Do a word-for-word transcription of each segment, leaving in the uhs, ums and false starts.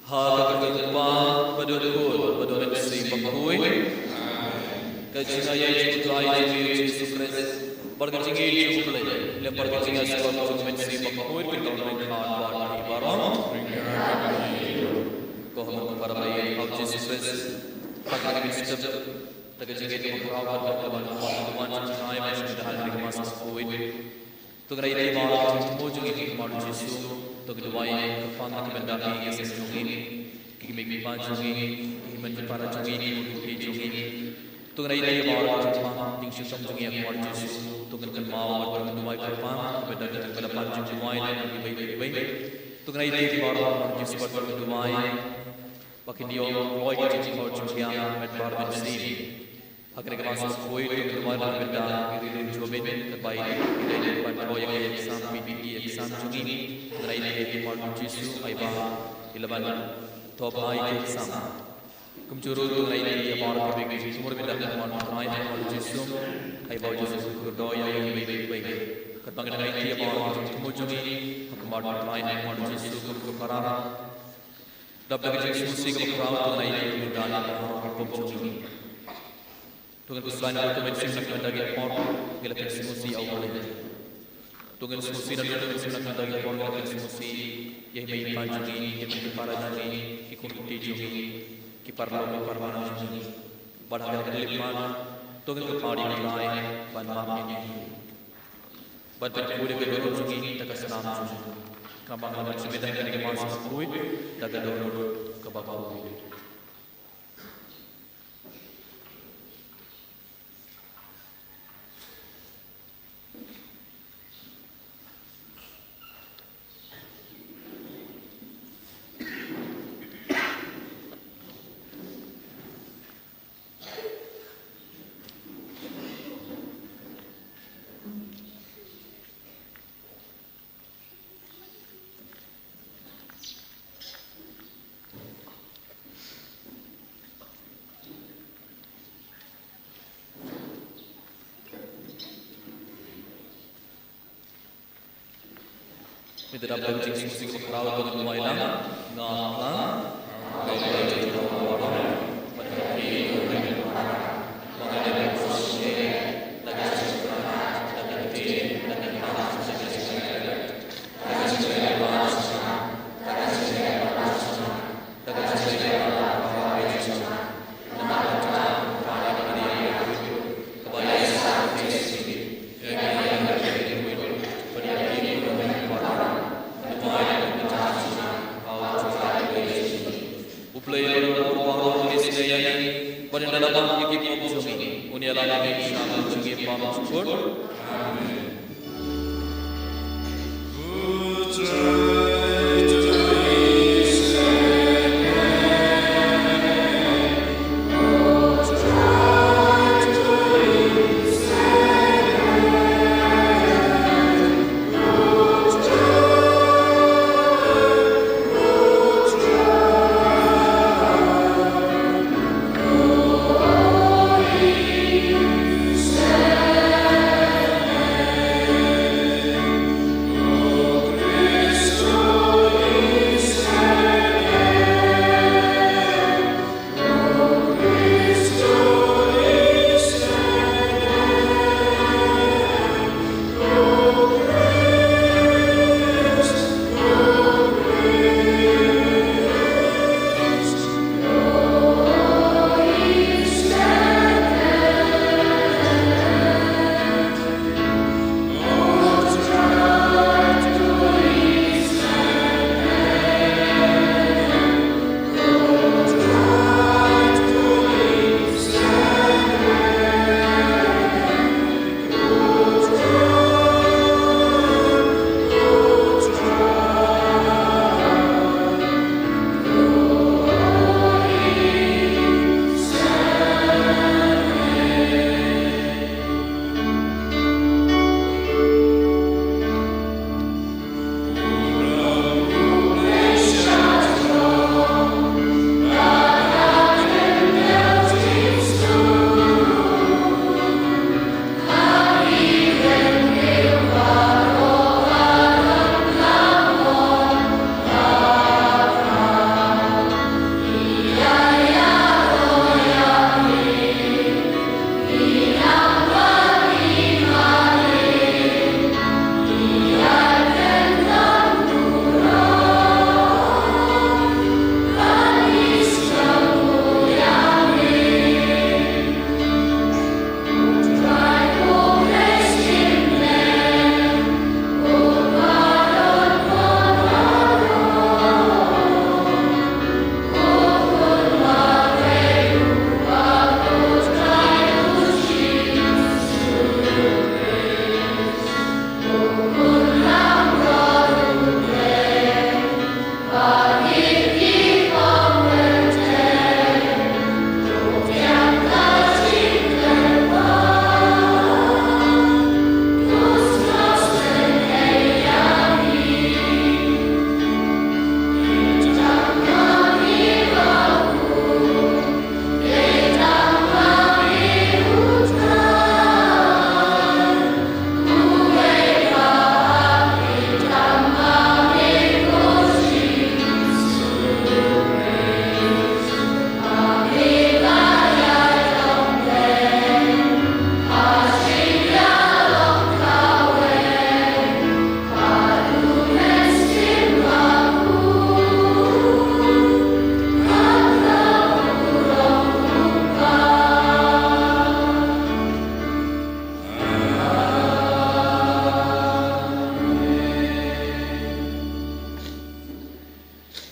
Ha ka kyrteng u Kpa bad u Khun bad u Mynsiem Bakhuid. Ka jingaiei jong u Trai jong ngi u Jisu Khrist, bad ka jingïeit jong u Blei, lem bad ka jingïasyllok jong u Mynsiem Bakhuid, kin don ryngkat bad phi baroh. Ko hynmen ko para bangeit ha u Jisu Khrist, ha kane ka step, da ka jingïeit kaba khraw bad ka bynta ban wan jong u Trai, ban shim bynta ha kane ka Mass Bakhuid. To ngin ïa ïaid baroh ha ka jingthmu jong ngi ha khmat u Jisu. To ngin duwai, Kpa, na ka bynta ki ïing ki sem jong ngi, ki kmie ki kpa jong ngi, ki hynmen ki para jong ngi, ki khun ki kti jong ngi. To ngin ïa ïaid baroh ha ka jingpang jingshakri jong ngi ha khmat u Jisu. To ngin kynmaw bad to ngin duwai, Kpa, na ka bynta ki jingpynlong jingduwai na kiwei kiwei. To ngin ïa ïaid baroh ha khmat u Jisu bad to ngin duwai ba kin ïoh poi ka jingkor jingkhiah met bad mynsiem. Ha kane ka Mass Bakhuid, to ngin duwai na ka bynta ki ri Jowai, katba ki dei ban poi ïa ka ïing ksam, pynpoi ïa ka ksam jong ngi. To ngin ïa ïaid ha khmat u Jisu, ai ba ki la ban thoh bha ïa ka ksam. Kumjuh ruh to ngin ïa ïaid baroh ha ka jingthmu bynta ha khmat u Trai, ha khmat u Jisu, ai ba u Jisu un kyrkhu ïa ngi kiwei kiwei. Katba ngin ïa ïaid baroh ha ka jingthmu jong ngi ha khmat u Trai, ha khmat u Jisu, kum ki para, dap da ka jingsngewsih kaba khraw, to ngin ïa ïaid ha khmat u Trai, ha khmat u Jisu. To ngin khuslai naduh to ngin shim na ka bynta ki por ngi la pynsngewsih ïa u Blei. To ngin sngewsih naduh to ngin shim na ka bynta ki por ngi la pynsngewsih ïa i mei i pa jong ngi, ïa ki para jong ngi, ki khun ki kti jong ngi, ki paralok ki parabangeit jong ngi. Bad ha kane ka lip maw, to ngin kyrpad ïa u Trai ban map ïa ngi, ban pynkhuid ïa ka dohnud jong ngi da ka snam jong ngi. Khnang ba ngin ïa shim bynta ha kane ka Mass Bakhuid da ka dohnud kaba khuid. Mynta da ka jingsngewsih kaba khraw to ngin duwai lang. Nga khang. U Blei uba don bor baroh un isynei ïa ngi bad un ïalam ïa ki pop jong ngi. Un ïalam ïa ngi sha ka jingim bymjukut. Amen.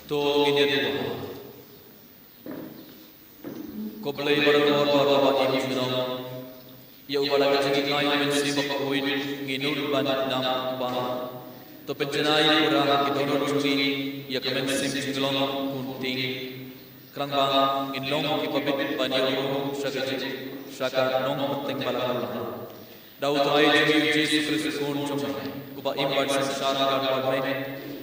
To ngin ïa duwai. Ko Blei baroh baroh ba im junom, ïa uba da ka jingïaid mynsiem bakhuid ngin nud ban dap ba. To pynjanai pura ha ki dohnud jong ngi ïa ka mynsiem jinglong khun tieng. Khnang ba ngin long kiba bit ban ïarung sha ka jing, sha ka nongpynteng ba la kular. Da U Trai jong ngi U Jisu Khrist U Khun jong ngi, uba im bad synshar ryngkat bad ngi,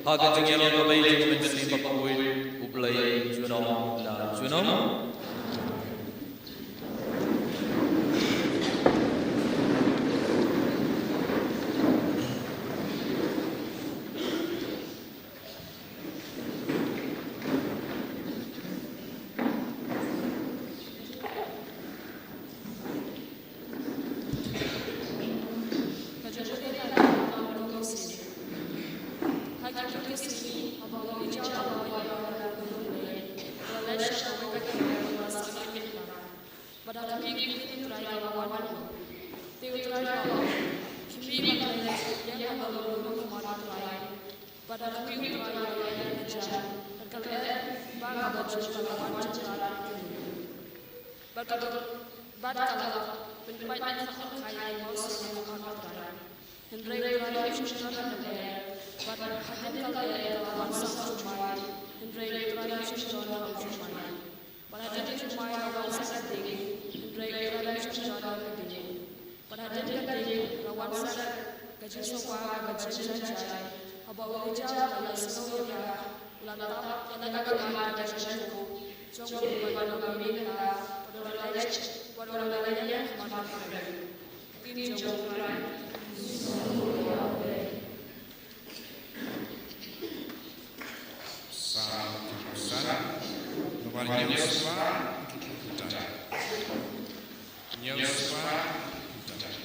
ha ka jingïaroh kaba ïeit jong U Mynsiem Bakhuid, U Blei junom la junom. Ka jingkhublei ïa U Blei. Ha kito ki sngi haba u Elijah u la ïaroh ïa U Blei, u la leit sha kawei ka khyndew ba la sangeh mynta. Bad ha khmih, ka khyndew U Trai ka la wan. Te U Trai u la ong, khmih, bad leit ïeng ha ka lum ha khmat U Trai. Bad ha khmih, U Trai u la ïeng ha ka jan, bad ka lyer ba ka bajur ka la wan jynjar ïa ki. Bad ka, bad ka la pynpait na ka kynthei kaba u seng ha khmat U Trai. Hynrei U Trai um shym don ha ka lyer, bad hadien ka lyer ka la wan sa ka jumai, hynrei U Trai um shym don ha ka jumai. Bad hadien ka jumai la wan sa ka ding, hynrei U Trai um shym don ha ka ding. Bad hadien ka ding la wan sa ka jingsawa kaba jynjar jai. Haba u Elijah u la ïohsngew ïa ka, u la tap ïa la ka khmat ka jingthoh jong u bad u la mih mynta, bad u la leit, bad u la leit ha khmat U Trai. Ktien jong U Trai. Psalm fifty-seven, nomor hynñiew spah hynriew phew khyndai. Hynñiew spah hynriew phew khyndai.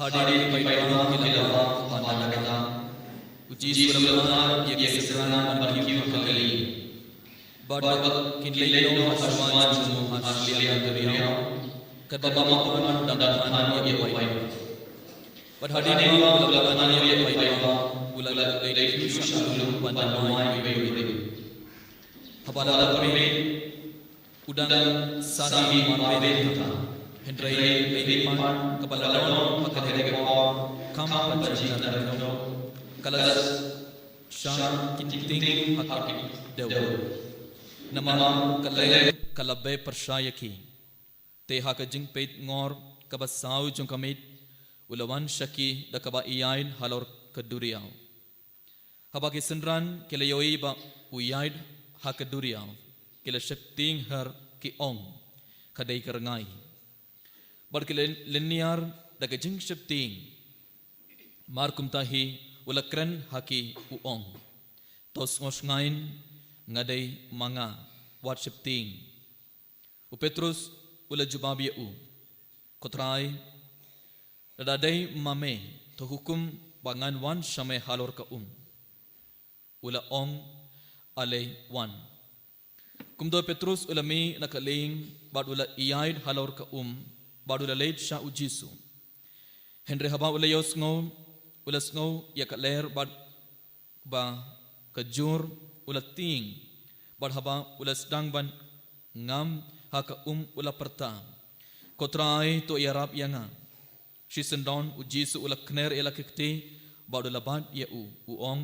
Hadien ba ki paidbah ki la bam ban da kata, u Jisu u la phah ïa ki synran ban kiew ha ka lieng. Bad haba kin leit noh ha shuwa jong u ha shiliang duriaw, katba ma u dang thngan ïa u paidbah. Bad hadien ba u la thngan ïa u paidbah, u la leit kiew sha u lum ban da duwai ïa u. Haba la lap miet, u dang sah marwei kata. Hynrei ka lei pat kaba la don ha kata ka por kam pat jingkyrkhu, ka la shah kynting ha ka dew. Namar ka lei ka la beh pyrshah ïa ki. Te ha ka jingpeit ngor kaba saw jong ka miet, u la wan sha ki da kaba ïaid halor ka duriaw. Haba ki synran ki la ïohi ba u ïaid ha ka duriaw, ki la sheptieng her, ki ong, ka dei ka rngai. Bad ki la lynñiar da ka jingsheptieng. Mar kumta hi u la kren ha ki, u ong, to sngewsynei, nga dei ma nga, wat sheptieng. U Petrus u la jubab ïa u, ko Trai, lada dei ma me, to hukum ba ngan wan sha me halor ka um. U la ong, ale wan. Kumta u Petrus u la mih na ka lieng bad u la ïaid halor ka um bad u la leit sha u Jisu. Hynrei haba u la ïohsngew, u la sngew ïa ka lyer bad ba ka jur u la tieng, bad haba u la sdang ban ngam ha ka um u la pyrta, ko Trai, to ïarap ïa nga. Shisyndon u Jisu u la kner ïa la ka kti bad u la bat ïa u, u ong,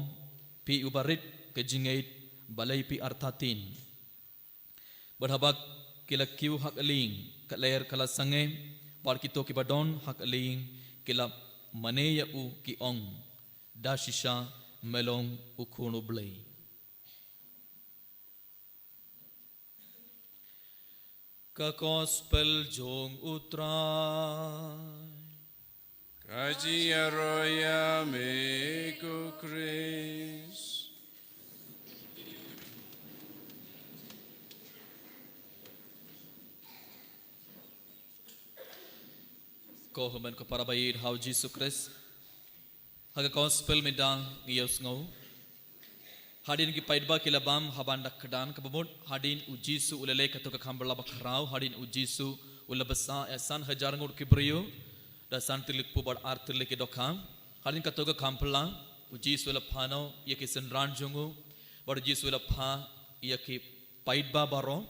phi uba rit ka jingngeit, balei phi artatien? Bad haba ki la kiew ha ka lieng, ka lyer ka la sangeh, bad kito kiba don ha ka lieng ki la mane ïa u, ki ong, da shisha me long u Khun U Blei. Ka Gospel jong U Trai. Ka jingïaroh ïa me ko Khrist. Ko hynmen ko para ba ïeit ha u Jisu Khrist. Ha ka gospel mynta ngi ïohsngew, hadien ki paidbah ki la bam ha ban da kyrdan, kaba mut hadien u Jisu u la leh katto ka kham bylla ba khraw, hadien u Jisu u la bsa ïa san hajar ngut ki briew da san tylli ki kpu bad ar tylli ki dohkha. Hadien katto ka kham bylla u Jisu u la phah noh ïa ki synran jong u, bad u Jisu u la phah ïa ki paidbah baroh.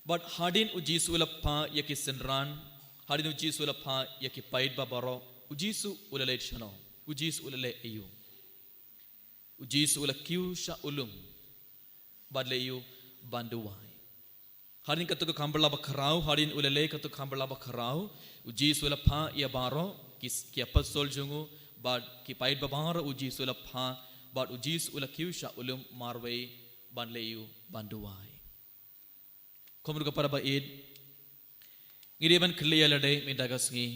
Bad hadien u Jisu u la phah ïa ki synran, hadien u Jisu u la phah ïa ki paidbah baroh, u Jisu u la leit shano? U Jisu u la leh aïu? U Jisu u la kiew sha u lum bad leh aïu? Ban duwai. Hadien katto ka kham bylla ba khraw, hadien u la leh katto ka kham bylla ba khraw, u Jisu u la phah ïa baroh ki, ki apostol jong u bad ki paidbah baroh, u Jisu u la phah bad u Jisu u la kiew sha u lum marwei ban leh aïu? Ban duwai. Ko hynmen ko para ba ïeit, ngi dei ban kylli ïa lade mynta ka sngi.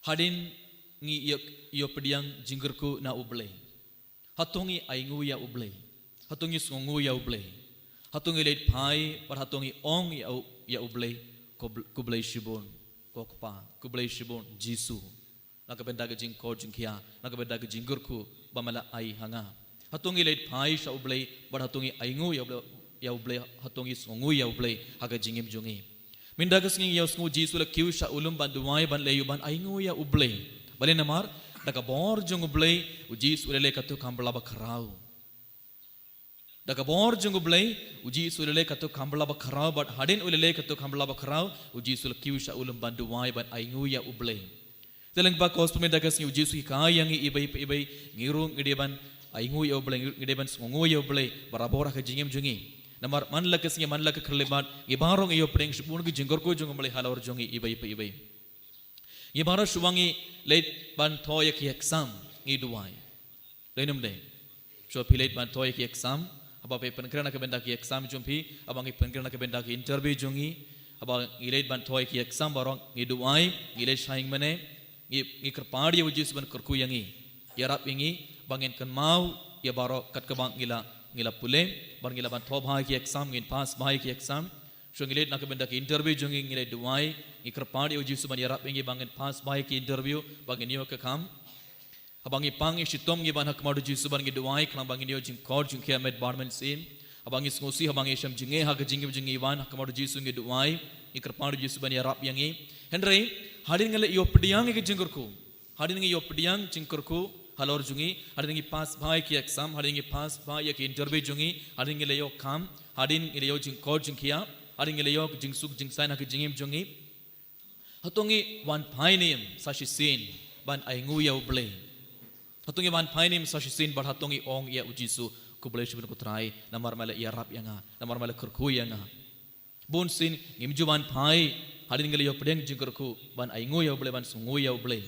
Hadien ngi ïoh, ïoh pdiang jingkyrkhu na U Blei, hato ngi ainguh ïa U Blei? Hato ngi sngewnguh ïa U Blei? Hato ngi leit phai bad hato ngi ong ïa U, ïa U Blei, ko Bl-, khublei shibun ko Kpa, khublei shibun Jisu, na ka bynta ka jingkoit jingkhiah, na ka bynta ka jingkyrkhu ba me la ai ha nga? Hato ngi leit phai sha U Blei bad hato ngi ainguh ïa U Blei, ïa U Blei, hato ngi sngewnguh ïa U Blei ha ka jingim jong ngi? Mynta ka sngi ngi ïohsngew u Jisu u la kiew sha u lum ban duwai, ban leh aïu? Ban ainguh ïa U Blei. Balei? Namar da ka bor jong U Blei u Jisu u la leh katto ka kham bylla ba khraw. Da ka bor jong U Blei u Jisu u la leh katto ka kham bylla ba khraw, bad hadien u la leh katto ka kham bylla ba khraw, u Jisu u la kiew sha u lum ban duwai, ban ainguh ïa U Blei. Te lyngba ka gospel mynta ka sngi u Jisu u hikai ïa ngi iwei pa iwei, ngi ruh ngi dei ban ainguh ïa U Blei, ngi dei ban sngewnguh ïa U Blei barabor ha ka jingim jong ngi. Namar man la ka sngi, man la ka khyllipmat, ngi baroh ngi ïoh pdiang shibun ki jingkyrkhu jong U Blei halor jong ngi iwei pa iwei. Ngi baroh shuwa ngi leit ban thoh ïa ki exam ngi duwai. Dei ne ym dei? Shuwa phi leit ban thoh ïa ki exam, haba phi pynkhreh na ka bynta ki exam jong phi, haba ngi pynkhreh na ka bynta ki interview jong ngi, haba ngi leit ban thoh ïa ki exam baroh ngi duwai, ngi leit shaiñ mane, ngi, ngi kyrpad ïa u Jisu ban kyrkhu ïa ngi, ïarap ïa ngi ba ngin kynmaw ïa baroh kat kaba ngi la, ngi la pule, ba ngi la ban thoh bha ïa ki exam, ngin pass bha ïa ki exam. Shuwa ngi leit na ka bynta ki interview jong ngi, ngi leit duwai, ngi kyrpad ïa u Jisu ban ïarap ïa ngi ba ngin pass bha ïa ki interview, ba ngin ïoh ka kam. Haba ngi pang ngi shitom ngi wan ha khmat u Jisu ban ngi duwai khnang ba ngin ïoh jingkoit jingkhiah met bad mynsiem. Haba ngi sngewsih, haba ngi shem jingeh ha ka jingim jong ngi, wan ha khmat u Jisu ngi duwai, ngi kyrpad u Jisu ban ïarap ïa ngi. Hynrei hadien ngi la ïoh pdiang ïa ka jingkyrkhu, hadien ngi ïoh pdiang jingkyrkhu halor jong ngi, hadien ngi pass bha ïa ki exam, hadien ngi pass bha ïa ki interview jong ngi, hadien ngi la ïoh kam, hadien ngi la ïoh jingkoit jingkhiah, hadien ngi la ïoh jingsuk jingsaiñ ha ka jingim jong ngi, hato ngi wan phai ne em sa shisien ban ainguh ïa U Blei? Hato ngi wan phai ne em sa shisien bad hato ngi ong ïa u Jisu, khublei shibun ko Trai, namar me la ïarap ïa nga, namar me la kyrkhu ïa nga? Bunsien ngim ju wan phai hadien ngi la ïoh pdiang jingkyrkhu ban ainguh ïa U Blei, ban sngewnguh ïa U Blei.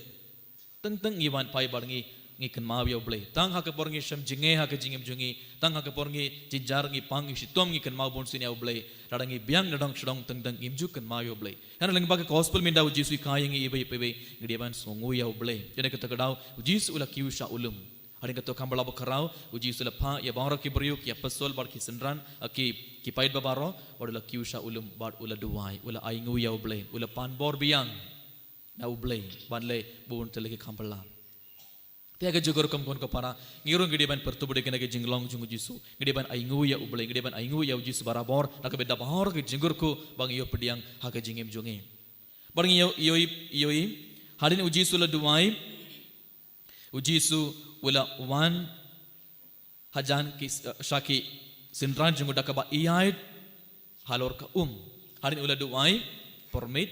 Teng teng ngi wan phai bad ngi, ngi kynmaw ïa U Blei tang ha ka por ngi shem jingeh ha ka jingim jong ngi, tang ha ka por ngi jynjar, ngi pang, ngi shitom, ngi kynmaw bunsien ïa U Blei. Lada ngi biang na dong sha dong, teng teng ngim ju kynmaw ïa U Blei. Hynrei lyngba ka gospel mynta u Jisu u hikai ïa ngi iwei pa iwei, ngi dei ban sngewnguh ïa U Blei. Ïa kata ka daw u Jisu u la kiew sha u lum. Hadien katto ka kham bylla ba khraw u Jisu u la phah ïa baroh ki briew, ki apostol bad ki synran, ah, ki, ki paidbah baroh, bad u la kiew sha u lum bad u la duwai, u la ainguh ïa U Blei, u la pan bor biang na U Blei ban leh bun tylli ki kham bylla. Te ha ka jingkyrkhu ko hynmen ko para, ngi ruh ngi dei ban pyrtup da kane ka jinglong jong u Jisu, ngi dei ban ainguh ïa U Blei, ngi dei ban ainguh ïa u Jisu barabor na ka bynta baroh ki jingkyrkhu ba ngi ïoh pdiang ha ka jingim jong ngi. Bad ngi ïohi, ïohi, ïohi, hadien u Jisu u la duwai, u Jisu u la wan hajan ki, eh, sha ki synran jong u da kaba ïaid halor ka um. Hadien u la duwai por miet,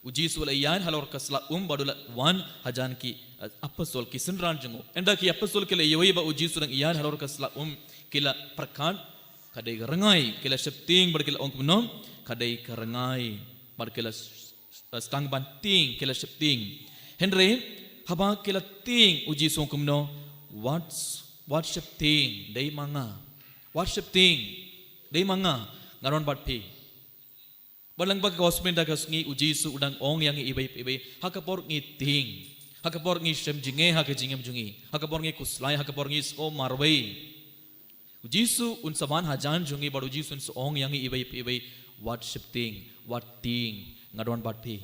u Jisu u la ïaid halor ka sla um bad u la wan hajan ki, eh, apostol, ki synran jong u. Ynda ki apostol ki la ïohi ba u Jisu u dang ïaid halor ka sla um, ki la pyrkhat ka dei ka rngai, ki la sheptieng bad ki la ong kumno, ka dei ka rngai, bad ki la s-, s-, sdang ban tieng, ki la sheptieng. Hynrei haba ki la tieng u Jisu u ong kumno, wat, wat sheptieng, dei ma nga. Wat sheptieng, dei ma nga, nga don bad phi. Bad lyngba ka gospel mynta ka sngi u Jisu u dang ong ïa ngi iwei pa iwei, ha ka por ngi tieng, ha ka por ngi shem jingeh ha ka jingim jong ngi, ha ka por ngi khuslai, ha ka por ngi sngewmarwei, u Jisu un sa wan hajan jong ngi bad u Jisu un sa ong ïa ngi iwei pa iwei, wat sheptieng, wat tieng, nga don bad phi.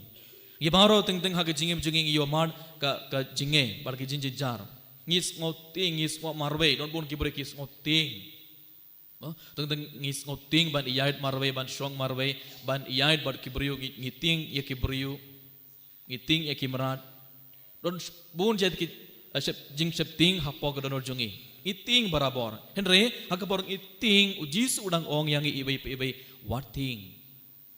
Ngi baroh teng teng ha ka jingim jong ngi ngi ïohmad ka, ka jingeh bad ka jingjynjar. Ngi sngewtieng, ngi sngew marwei, don bun ki briew ki sngewtieng. Mo, teng teng ngi sngewtieng ban ïaid marwei, ban shong marwei, ban ïaid bad ki briew, ngi, ngi tieng ïa ki briew, ngi tieng ïa ki mrad. Don sh-, bun jait ki, eh, shep, jingsheptieng hapoh ka dohnud jong ngi. Ngi tieng barabor. Hynrei ha ka por ngi tieng, U Jisu u dang ong ïa ngi iwei pa iwei, wat tieng.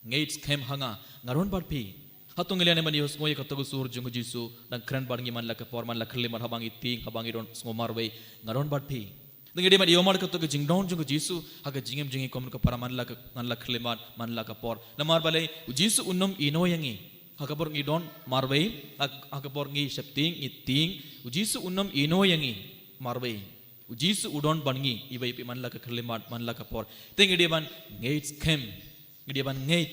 Ngeit skhem ha nga, nga don bad phi. Hato ngi lah ban ïohsngew ïa kato ka sur jong U Jisu, dang kren bad ngi man la ka por, man la ka khyllipmat, haba ngi tieng, haba ngi don sngew marwei, nga don bad phi. Te ngi dei ban ïohmad kato ka jingdon jong U Jisu ha ka jingim jong ngi, kum ka para, man la ka, man la ka khyllipmat, man la ka por. Namar balei? U Jisu un ym ïehnoh ïa ngi ha ka por ngi don marwei, ha, ha ka por ngi sheptieng, ngi tieng. U Jisu un ym ïehnoh ïa ngi marwei. U Jisu u don bad ngi iwei pa iwei, man la ka khyllipmat, man la ka por. Te ngi dei ban ngeit skhem. Ngi dei ban ngeit.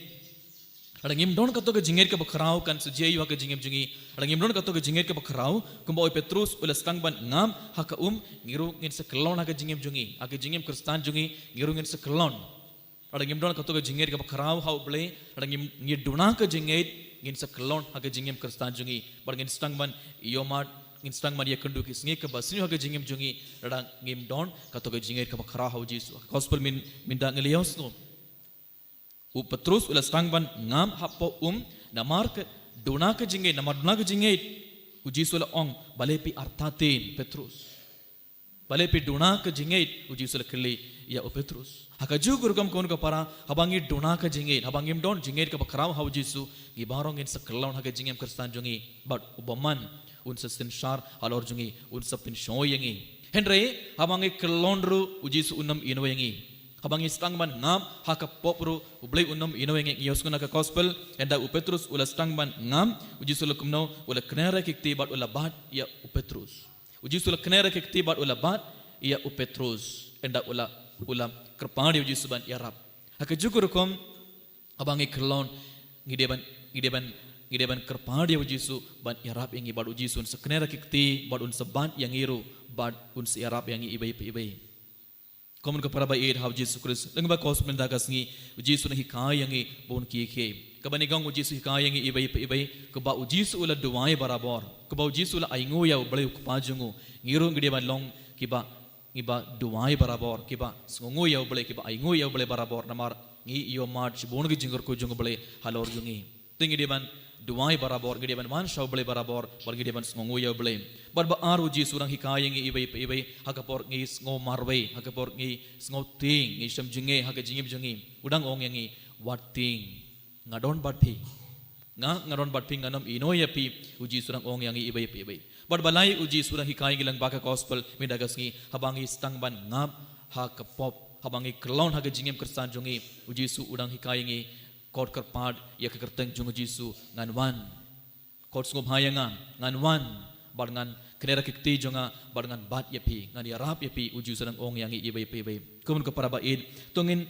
Lada ngim don kato ka jingngeit kaba khraw, kan sa jia aïu ha ka jingim jong ngi? Lada ngim don kato ka jingngeit kaba khraw, kumba u Petrus u la sdang ban ngam ha ka um, ngi ruh ngin sa kyllon ha ka jingim jong ngi, ha ka jingim Khristan jong ngi, ngi ruh ngin sa kyllon. Lada ngim don kato ka jingngeit kaba khraw ha U Blei, lada ngim, ngi duna ka jingngeit, ngin sa kyllon ha ka jingim Khristan jong ngi. Bad ngin sdang ban ïohmad, ngin sdang ban ïakynduh ki sngi kaba sniew ha ka jingim jong ngi, lada ngim don kato ka jingngeit kaba khraw ha U Jisu. Gospel myn, mynta ngi la ïohsngew. U Petrus u la sdang ban ngam hapoh um, namar ka duna ka jingngeit, namar duna ka jingngeit. U Jisu u la ong, balei phi artatien, Petrus? Balei phi duna ka jingngeit? U Jisu u la kylli ïa u Petrus. Ha kajuh ka rukom, ko hynmen ko para, haba ngi duna ka jingngeit, haba ngim don jingngeit kaba khraw ha U Jisu, ngi baroh ngin sa kyllon ha ka jingim Khristan jong ngi. Bad U bymman un sa synshar halor jong ngi, un sa pynshoi ïa ngi. Hynrei haba ngi kyllon ruh, U Jisu un ym ïehnoh ïa ngi. Haba ngi sdang ban ngam ha ka pop ruh, U Blei un ym ïehnoh ïa ngi. Ngi ïohsngew na ka gospel, ynda u Petrus u la sdang ban ngam, U Jisu u la kumno? U la kner ïa ki kti bad u la bat ïa u Petrus. U Jisu u la kner ïa ki kti bad u la bat ïa u Petrus. Ynda u la, u la kyrpad ïa U Jisu ban ïarap. Ha kajuh ka rukom, haba ngi kyllon, ngi dei ban, ngi dei ban, ngi dei ban kyrpad ïa U Jisu ban ïarap ïa ngi, bad U Jisu un sa kner ïa ki kti bad un sa bat ïa ngi ruh, bad un sa ïarap ïa ngi iwei pa iwei. Ko hynmen ko para ba ïeit ha U Jisu Khrist, lyngba ka gospel mynta ka sngi, U Jisu u dang hikai ïa ngi bun kiei kiei. Kaba nyngkong, U Jisu u hikai ïa ngi iwei pa iwei, kaba U Jisu u la duwai barabor, kaba U Jisu u la ainguh ïa U Blei U Kpa jong u. Ngi ruh ngi dei ban long kiba, ngiba duwai barabor, kiba sngewnguh ïa U Blei, kiba ainguh ïa U Blei barabor, namar ngi ïohmad shibun ki jingkyrkhu jong U Blei halor jong ngi. Te ngi dei ban duwai barabor, ngi dei ban wan sha U Blei barabor, bad ngi dei ban sngewnguh ïa U Blei. Bad ba ar, U Jisu u dang hikai ïa ngi iwei pa iwei, ha ka por ngi sngew marwei, ha ka por ngi sngewtieng, ngi shem jingeh ha ka jingim jong ngi, u dang ong ïa ngi, wat tieng, nga don bad phi. Nga, nga don bad phi, ngan ym ïehnoh ïa phi, U Jisu u dang ong ïa ngi iwei pa iwei. Bad ba lai, U Jisu u dang hikai ïa ngi lyngba ka gospel mynta ka sngi, haba ngi sdang ban ngap ha ka pop, haba ngi kyllon ha ka jingim Khristan jong ngi, U Jisu u dang hikai ïa ngi, khot kyrpad ïa ka kyrteng jong U Jisu, ngan wan. Khot sngewbha ïa nga, ngan wan, bad ngan kner ïa ki kti jong nga, bad ngan bat ïa phi, ngan ïarap ïa phi, U Jisu u dang ong ïa ngi iwei pa iwei. Ko hynmen ko para ba ïeit, to ngin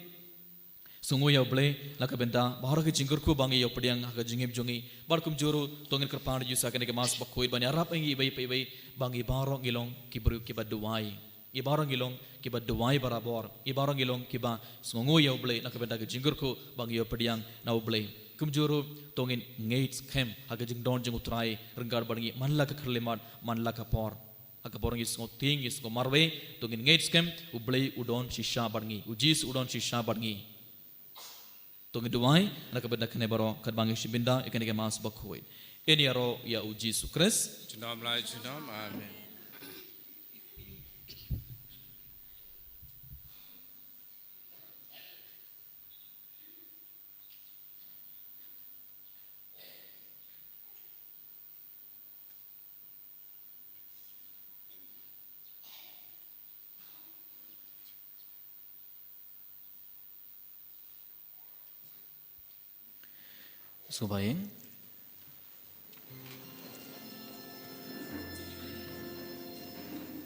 sngewnguh ïa U Blei na ka bynta baroh ki jingkyrkhu ba ngi ïoh pdiang ha ka jingim jong ngi. Bad kumjuh ruh, to ngin kyrpad ïa U Jisu ha kane ka Mass bakhuid ban ïarap ïa ngi iwei pa iwei, ba ngi baroh ngi long ki briew kiba duwai. Ngi baroh ngi long kiba duwai barabor. Ngi baroh ngi long kiba sngewnguh ïa U Blei na ka bynta ka jingkyrkhu ba ngi ïoh pdiang na U Blei. Kumjuh ruh, to ngin ngeit skhem ha ka jingdon jong U Trai ryngkat bad ngi man la ka khyllipmat, man la ka por. Ha ka por ngi sngewtieng, ngi sngew marwei, to ngin ngeit skhem, U Blei u don shisha bad ngi, U Jisu u don shisha bad ngi. To ngin duwai na ka bynta kane baroh, katba ngi shim bynta ïa kane ka Mass bakhuid. Yn ïaroh ïa U Jisu Khrist. Junom la junom, amen. Sngewbha ïa.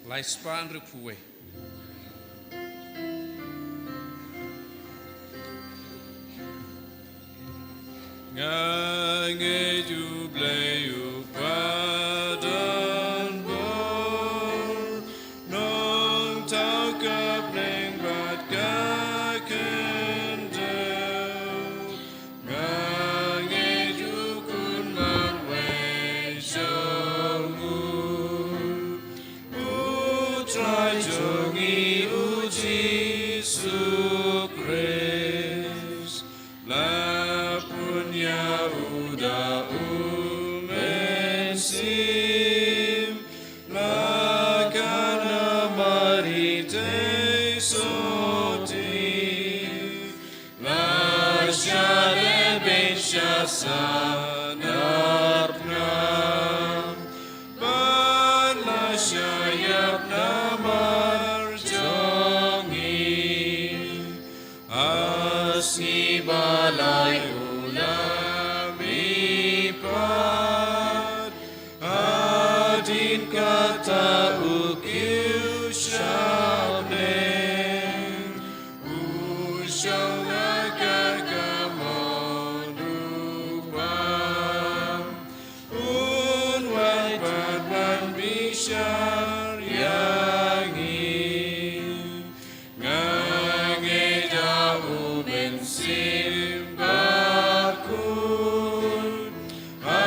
Lai spah hynriewphew wei. Nga ngeit U Blei U Kpa don bor, nongthaw ka bneng bad ka khyndew. Nga ngeit U Khun Mat Jisu Khrist, la pun ïa u da u Mynsiem, la ka na Mari te sotti, la shah lehbeiñ sha sanar phna, bad la shah ïap namar jong ngi. Ha sngi ba lai u la mihpat, hadien kata u kiew sha bneng, u shong ha ka kamon u Kpa, un wan pat ban bishar ïa ngi. Nga ngeit ha u Mynsiem Bakhuid, ha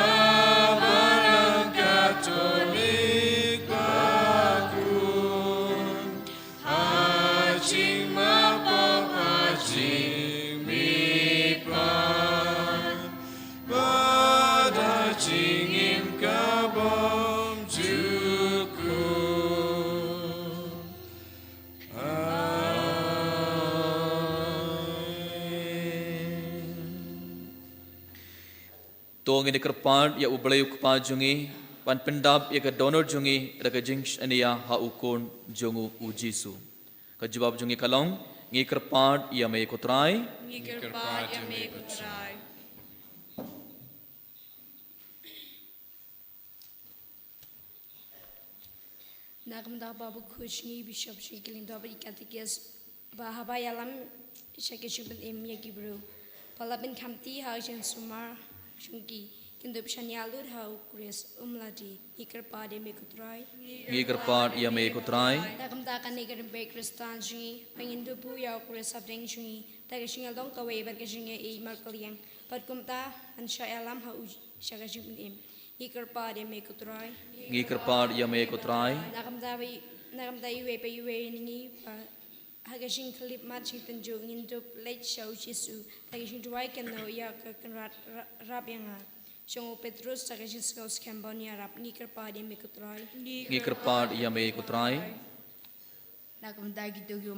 Balang Katholik Bakhuid, ha jingmap, ha jingmihpat, bad ha jingim ka bym jukut. Amen. To ngin ïa kyrpad ïa U Blei U Kpa jong ngi, ban pyndap ïa ka dohnud jong ngi da ka jingshaniah ha u Khun jong u, U Jisu. Ka jubab jong ngi ka long, ngi kyrpad ïa me ko Trai. Ngi kyrpad ïa me ko Trai. Na ka bynta ba bakhuid jong ngi Bishop jong ngi Kyllingthor bad i Katekist ba haba ïalam sha ka jingpynim ïa ki briew ba la pynkham kti ha ka jingsumar jong ki, kin dup shaniah lut ha U Khrist, um la die. Ngi kyrpad ïa me ko Trai. Ngi kyrpad ïa me ko Trai. Na ka bynta kane ka rympei Khristan jong ngi ba ngin dup buh ïa U Khrist hapdeng jong ngi da ka jingïalong kawei bad ka jingïeit markylliang, bad kumta yn shah ïalam ha u sha ka jingpynim. Ngi kyrpad ïa me ko Trai. Ngi kyrpad ïa me ko Trai. Na ka bynta ba i, na ka bynta iwei pa iwei na ngi ba ha ka jingkhyllipmat jingtynjuh ngin dup leit sha U Jisu da ka jingduwai kynnoh ïa ka Kynrad ra-, rap ïa nga. Jong u Petrus da ka jingsngew skhem ba un ïarap. Ngi kyrpad ïa me ko Trai. Ngi kyrpad ïa me ko Trai. Na ka bynta kito ki,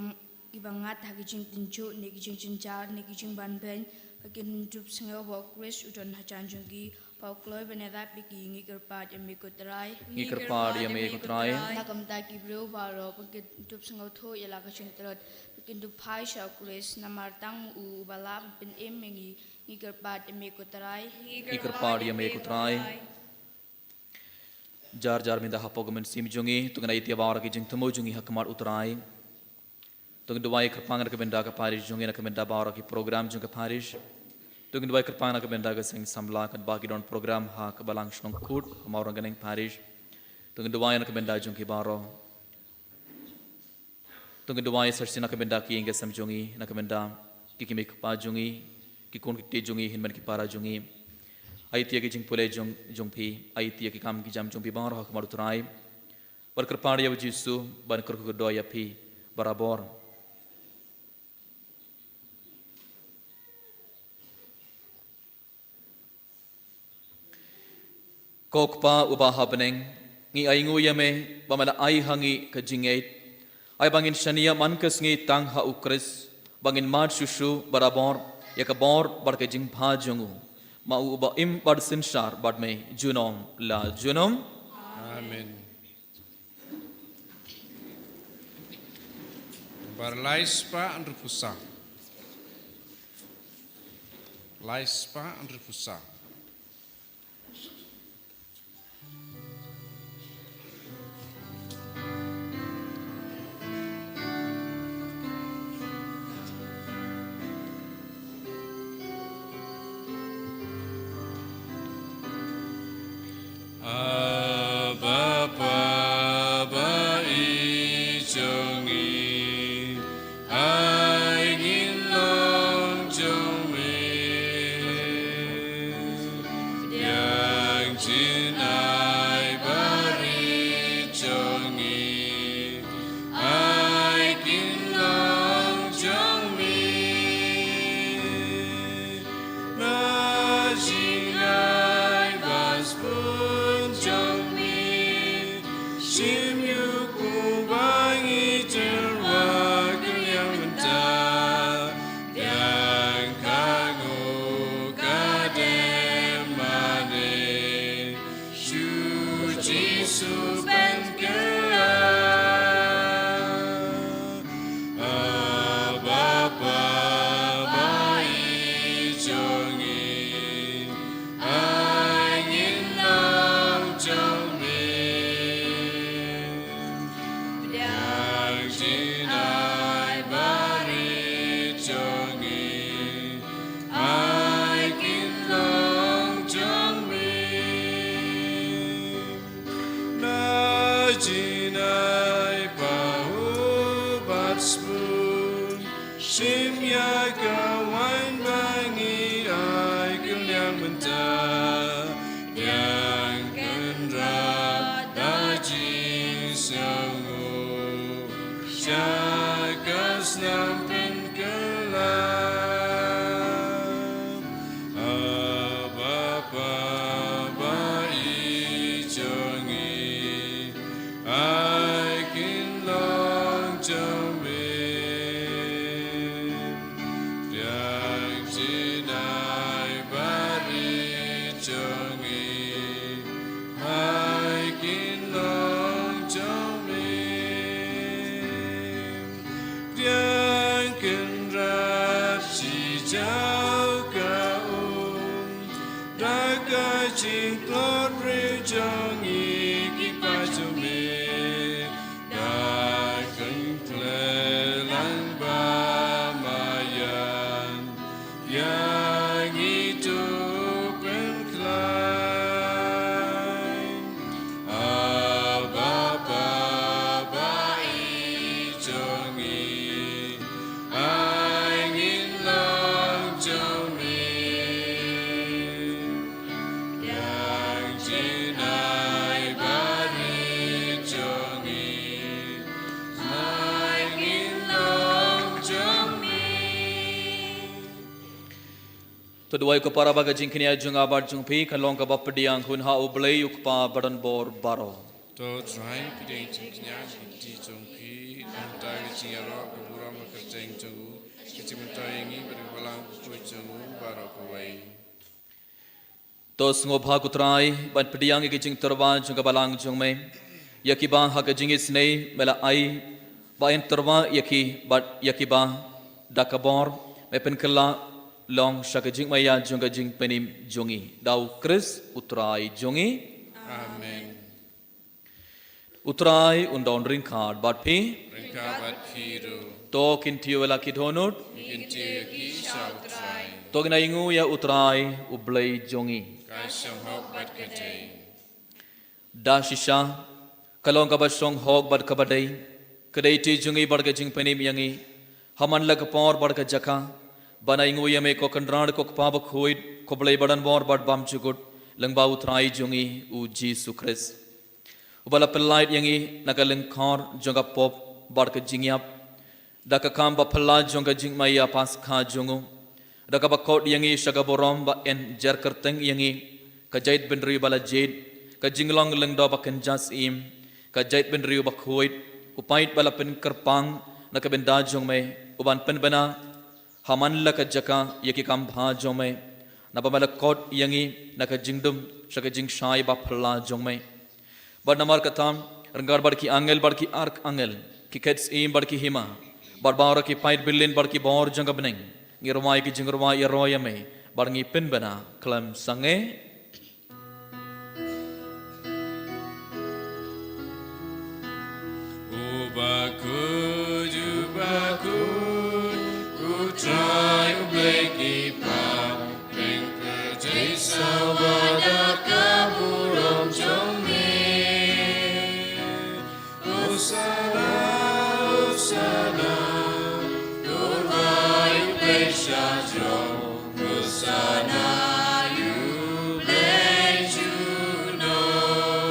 kiba ngat ha ki jingtynjuh ne ki jingjynjar ne ki jingbanbeiñ, ba kin dup sngew ba U Khrist u don hajan jong ki, ba u kloi ban ïarap ïa ki. Ngi kyrpad ïa me ko Trai. Ngi kyrpad ïa me ko Trai. Na ka bynta ki briew baroh ba kin dup sngewthuh ïa la ka jingtlot, ba kin dup phai sha U Khrist namar tang ma u uba lah ban pynim ïa ngi. Ngi kyrpad ïa me ko Trai. Ngi kyrpad ïa me ko Trai. Jar jar mynta hapoh ka mynsiem jong ngi, to ngin ai ïa baroh ki jingthmu jong ngi ha khmat U Trai. To ngin duwai kyrpang na ka bynta ka parish jong ngi, na ka bynta baroh ki program jong ka parish. To ngin duwai kyrpang na ka bynta ka seng samla katba ki don program ha ka balang shnong Kut, ha Mawryngkneng parish. To ngin duwai na ka bynta jong ki baroh. To ngin duwai sa shisien na ka bynta ki ïing ki sem jong ngi, na ka bynta ki kmie ki kpa jong ngi, ki khun ki kti jong ngi, hynmen ki para jong ngi. Ai ïa ki jingpule jong, jong phi, ai ïa ki kam ki jam jong phi baroh ha khmat U Trai. Bad kyrpad ïa U Jisu ban kyrkhu kyrdoh ïa phi barabor. Ko Kpa uba ha bneng, ngi ainguh ïa me ba me la ai ha ngi ka jingngeit. Ai ba ngin shaniah man ka sngi tang ha U Khrist, ba ngin mad shuh shuh barabor ïa ka bor bad ka jingbha jong u. Ma u uba im bad synshar bad me junom la junom. Amen. Bar lai spah hynriewphew saw. Lai spah hynriewphew saw. Abba Father, ba i jong ngi, ai ngin long jong me. Shim ïa ka waiñ ba ngi ai kylliang mynta, ïa kynrad da jingsngewnguh sha ka snam pynkylla. Haba Papa ba ïeit jong ngi, ai kin long jong me. Pdiang jingïeit ba rit jong ngi, ai kin long jong me. Pdiang Kynrad shi jaw ka um, da ka jingtlot briew jong ngi ki paid jong me, da kynthei lang ba ma ïan, ïa ngi to pynkhlaiñ. Haba Papa ba ïeit jong ngi, ai ngin long jong me. Pdiang jingïeit ba rit jong ngi, ai ngin long jong me. To duwai ko para ba ka jingkñia jong nga bad jong phi kan long kaba pdiang hun ha U Blei U Kpa badonbor baroh. To Trai pdiang jingkñia ki kti jong phi, nangta ka jingïaroh ka burom ka kyrteng jong u, ka jingmyntoi ïa ngi bad ka balang ka khuid jong u baroh kawei. To sngewbha ko Trai ban pdiang ïa ki jingtyrwa jong ka balang jong me, ïa kiba ha ka jingisynei me la ai ba yn tyrwa ïa ki bad ïa kiba da ka bor me pynkylla long sha ka jingmaïa jong ka jingpynim jong ngi. Da U Khrist U Trai jong ngi. Amen. U Trai un don ryngkat bad phi. Ryngkat bad phi ruh. To kyntiew ïa la ki dohnud. Ngi kyntiew ïa ki sha U Trai. To ngin ainguh ïa U Trai U Blei jong ngi. Ka shong hok bad ka dei. Da shisha ka long kaba shong hok bad kaba dei, ka dei kti jong ngi bad ka jingpynim ïa ngi, ha man la ka por bad ka jaka, ban ainguh ïa me ko Kynrad ko Kpa bakhuid, ko Blei badonbor bad bymjukut, lyngba U Trai jong ngi U Jisu Khrist, uba la pynlait ïa ngi na ka lyngkor jong ka pop bad ka jingïap, da ka kam ba phylla jong ka jingmaïa Paskha jong u, da kaba khot ïa ngi sha ka burom ba yn jer kyrteng ïa ngi, ka jaitbynriew ba la jied, ka jinglong lyngdoh ba kynja syiem, ka jaitbynriew bakhuid, u paid ba la pynkyrpang na ka bynta jong me, u ban pynbna ha man la ka jaka ïa ki kam bha jong me, naba me la khot ïa ngi na ka jingdum sha ka jingshai ba phylla jong me. Bad namar kata, ryngkat bad ki angel bad ki arkangel, ki khet syiem bad ki hima, bad baroh ki paid byllien bad ki bor jong ka bneng, ngi rwai ki jingrwai ïaroh ïa me, bad ngi pynbna khlem sangeh. U bakhuid, u bakhuid, U Trai U Blei ki paidbah pyrthei, sawa da ka burom jong me. Hosana, Hosana, to rwai U Blei sha jrong. Hosana ïa U Blei junom.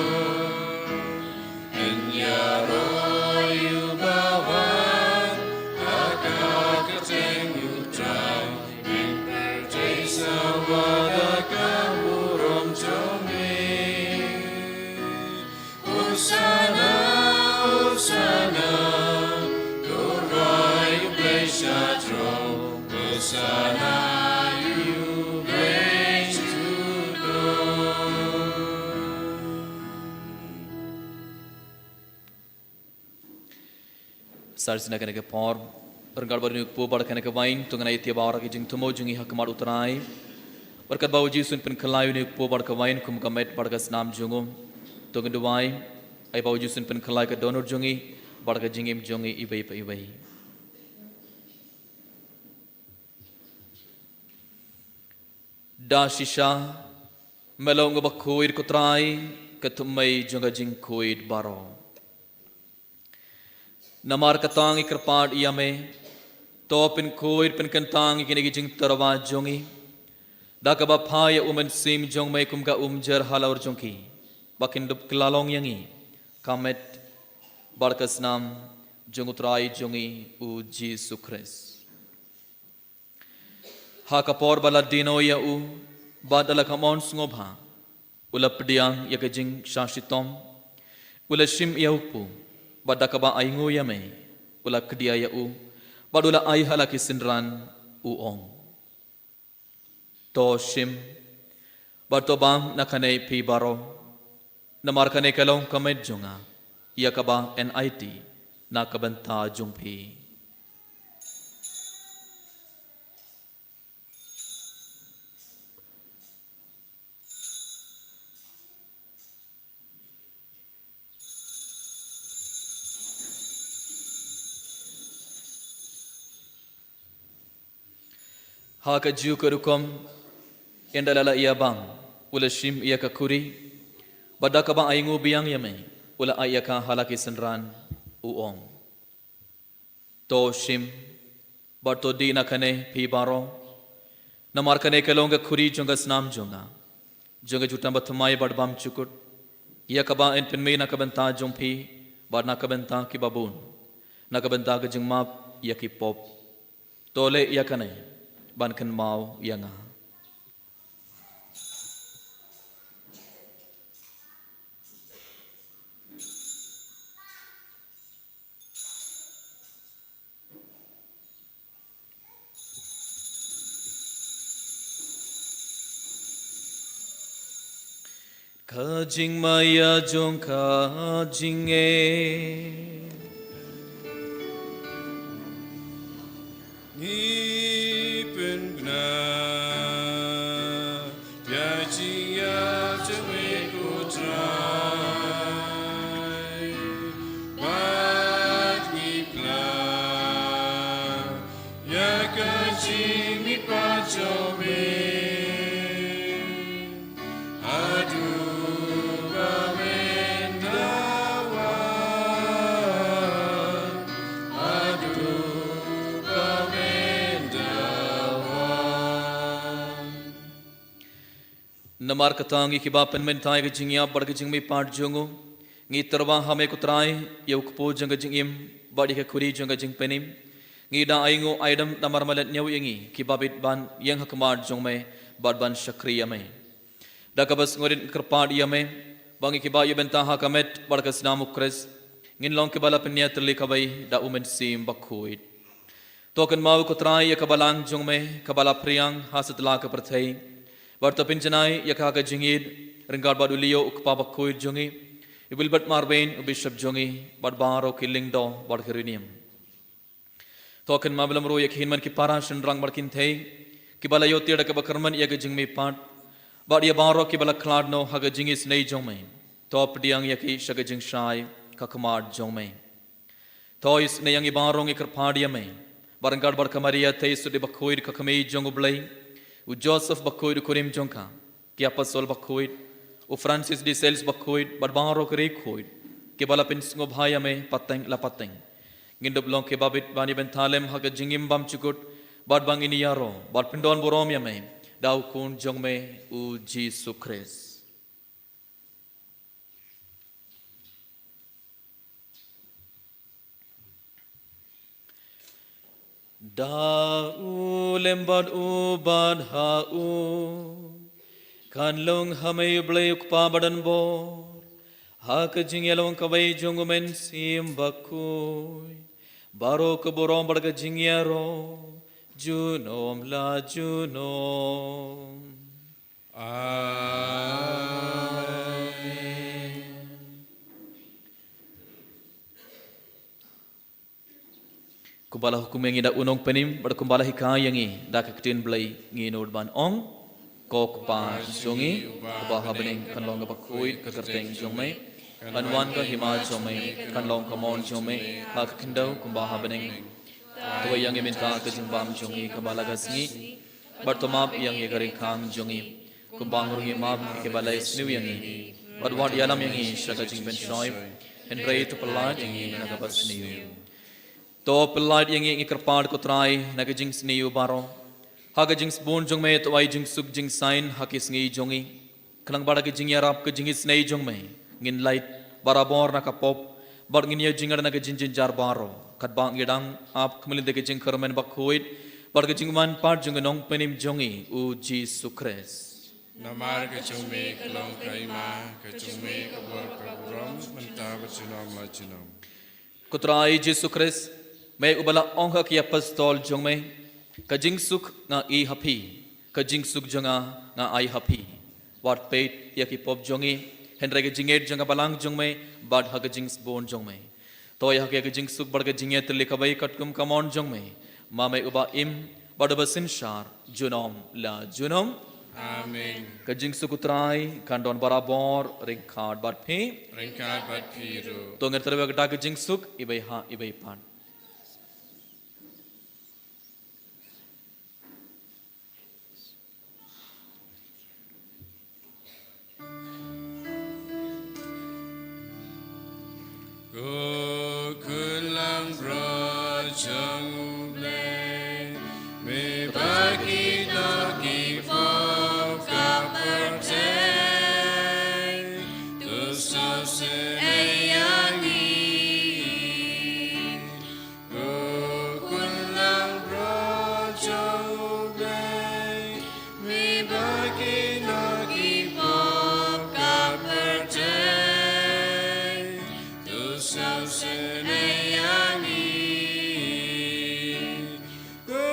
Yn ïaroh ïa uba wan ha ka kyrteng U Trai, pyrthei sawa da ka burom jong me. Hosana, Hosana, to rwai U Blei sha jrong. Hosana ïa U Blei junom. Sa shisien ha kane ka por, ryngkat bad une u kpu bad kane ka waiñ, to ngin ïa thiah baroh ki jingthmu jong ngi ha khmat U Trai. Bad katba U Jisu un pynkylla ïa une u kpu bad ka waiñ kum ka met bad ka snam jong u, to ngin duwai, ai ba U Jisu un pynkylla ïa ka dohnud jong ngi bad ka jingim jong ngi iwei pa iwei. Da shisha me long uba khuid, ko Trai, ka thymmei jong ka jingkhuid baroh. Namar kata ngi kyrpad ïa me, To pynkhuid pynkyntang ïa kine ki jingtyrwa jong ngi da kaba phah ïa u Mynsiem jong me kum ka umjer halor jong ki, ba kin dup kylla long ïa ngi ka met bad ka snam jong U Trai jong ngi U Jisu Khrist. Ha ka por ba la die noh ïa u bad da la kamon sngewbha, u la pdiang ïa ka jingshah shitom, u la shim ïa u kpu, bad da kaba ainguh ïa me, u la kdiah ïa u, bad u la ai ha la ki synran, u ong: To shim bad to bam na kane phi baroh, namar kane ka long ka met jong nga, ïa kaba yn aiti na ka bynta jong phi. Ha kajuh ka rukom, ynda la la ïa bam, u la shim ïa ka khuri, bad da kaba ainguh biang ïa me, u la ai ïa ka ha la ki synran, u ong: To shim bad to dih na kane phi baroh, namar kane ka long ka khuri jong ka snam jong nga, jong ka jutang bathymmai bad bymjukut, ïa kaba yn pynmih na ka bynta jong phi bad na ka bynta kiba bun, na ka bynta ka jingmap ïa ki pop. To leh ïa kane ban kynmaw ïa nga. Ka jingmaïa jong ka jingngeit. Ngi pynbna ïa ka jingïa jong me ko Trai, bad ngi pynbna ïa ka jingmihpat jong me. Haduh ba men da wan, haduh ba men da wan. Namar kata ngi kiba pynmynta ïa ka jingïap bad ka jingmihpat jong u, ngi tyrwa ha me ko Trai, ïa u kpu jong ka jingim bad ïa ka khuri jong ka jingpynim. Ngi da ainguh aidem namar me la ñiew ïa ngi kiba bit ban ïeng ha khmat jong me bad ban shakri ïa me. Da kaba sngewrit ngi kyrpad ïa me ba ngi kiba ïa bynta ha ka met bad ka snam u Khrist, ngin long kiba la pynïatylli kawei da u Mynsiem Bakhuid. To kynmaw ko Trai ïa ka balang jong me kaba la phriang ha satlak ka pyrthei, bad to pynjanai ïa ka ha ka jingïeid ryngkat bad u Leo u kpa bakhuid jong ngi, u Wilbert Marwein u bishop jong ngi, bad baroh ki lyngdoh bad ki riewniam. To kynmaw bha lem ruh ïa ki hynmen ki para shynrang bad kynthei kiba la ïoh tiar da kaba kyrmen ïa ka jingmihpat bad ïa baroh kiba la khlad noh ha ka jingisynei jong me. To pdiang ïa ki sha ka jingshai ka khmat jong me. To isynei ïa ngi baroh, ngi kyrpad ïa me ba ryngkat bad ka Maria Theisotti Bakhuid ka kmie jong U Blei, u Joseph Bakhuid u kurim jong ka, ki apostol bakhuid, u Francis de Sales Bakhuid bad baroh ki riewkhuid kiba la pynsngewbha ïa me pateng la pateng, ngin dup long kiba bit ban ïa bynta lem ha ka jingim bymjukut, bad ba ngin ïaroh bad pyndonburom ïa me da u Khun jong me u Jisu Khrist. Da u lem bad u bad ha u, kan long ha me U Blei U Kpa badonbor, ha ka jingïalong kawei jong U Mynsiem Bakhuid, baroh ka burom bad ka jingïaroh junom la junom. Amen. Kumba la hukum ïa ngi da u Nongpynim bad kumba la hikai ïa ngi da ka ktien Blei, ngi nud ban ong: Ko Kpa jong ngi uba ha bneng, kan long kaba khuid ka kyrteng jong me, kan wan ka hima jong me, kan long ka mon jong me ha ka khyndew kumba ha bneng. To ai ïa ngi mynta ka jingbam jong ngi kaba la ka sngi, bad to map ïa ngi ka jingkhang jong ngi, kumba ngi ruh ngi map ïa kiba la isniew ïa ngi, bad wat ïalam ïa ngi sha ka jingpynshoi, hynrei to pyllait ïa ngi na kaba sniew. To pyllait ïa ngi, ngi kyrpad ko Trai, na ka jingsniew baroh. Ha ka jingsbun jong me to ai jingsuk jingsain ha ki sngi jong ngi. Khnang ba da ka jingïarap ka jingisynei jong me, ngin lait barabor na ka pop, bad ngin ïoh jingngeit na ka jingjynjar baroh. Katba ngi dang ap khmih lynti ka jingkyrmen bakhuid bad ka jingmanpat jong ka nongpynim jong ngi, u Jisu Khrist. Namar ka jong me ka long ka hima, ka jong me ka bor ka burom, mynta bad junom la junom. Ko Trai Jisu Khrist, me uba la ong ha ki apostol jong me, ka jingsuk nga ai ha phi, ka jingsuk jong nga nga ai ha phi. Wat peit ïa ki pop jong ngi, hynrei ka jingngeit jong ka balang jong me, bad ha ka jingsbun jong me. To ai ha ki ka jingsuk bad ka jingïatylli kaba katkum ka mon jong me, ma me uba im bad uba synshar junom la junom. Amen. Ka jingsuk u Trai kan don barabor ryngkat bad phi. Ryngkat bad phi ruh. To ngin trei bad ka jingsuk, iba ha iba pat. Ko khun langbrot jong U Blei, me ba ki doh ki pop ka pyrthei, to sngewsynei ïa ngi. Ko khun langbrot jong U Blei, me ba ki doh ki pop ka pyrthei, to sngewsynei ïa ngi. Ko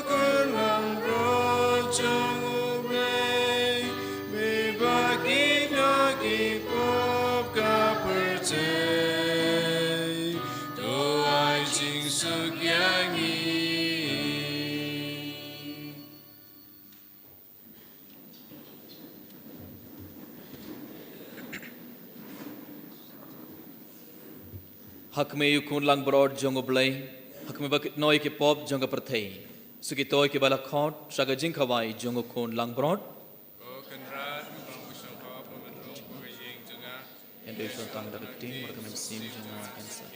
khun langbrot jong U Blei, me ba ki doh ki pop ka pyrthei, to ai jingsuk ïa ngi. Ha khmih ïa u khun langbrot jong U Blei, ha khmih ba ki doh ki pop jong ka pyrthei. Shu kito kiba la khot sha ka jingkhawai jong u khun langbrot. Ko Kynrad, ba u shong hok, ba u rung, ba u ïeng jong nga. Ïa u shong tang da ka ktien, bad ka mynsiem jong nga kan sah.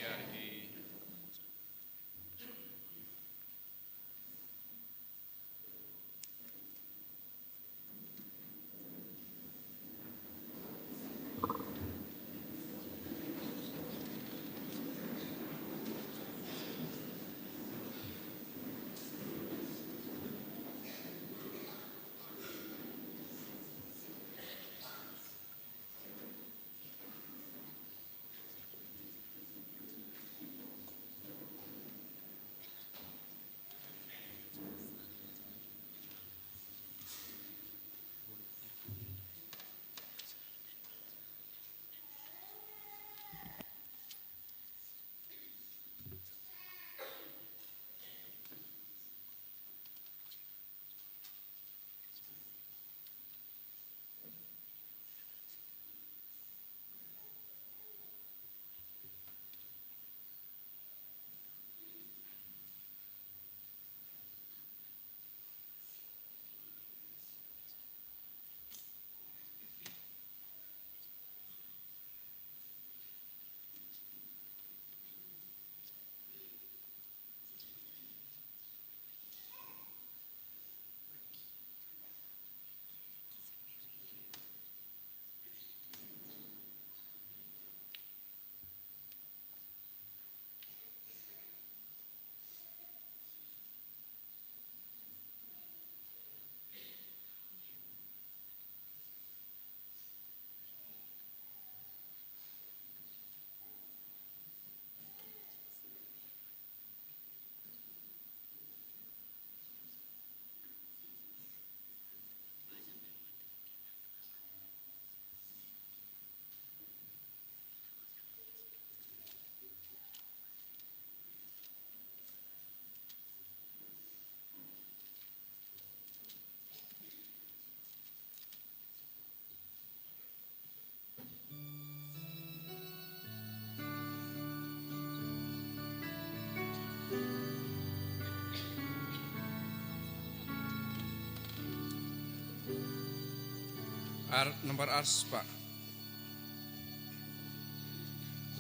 Ar, nombar ar spah.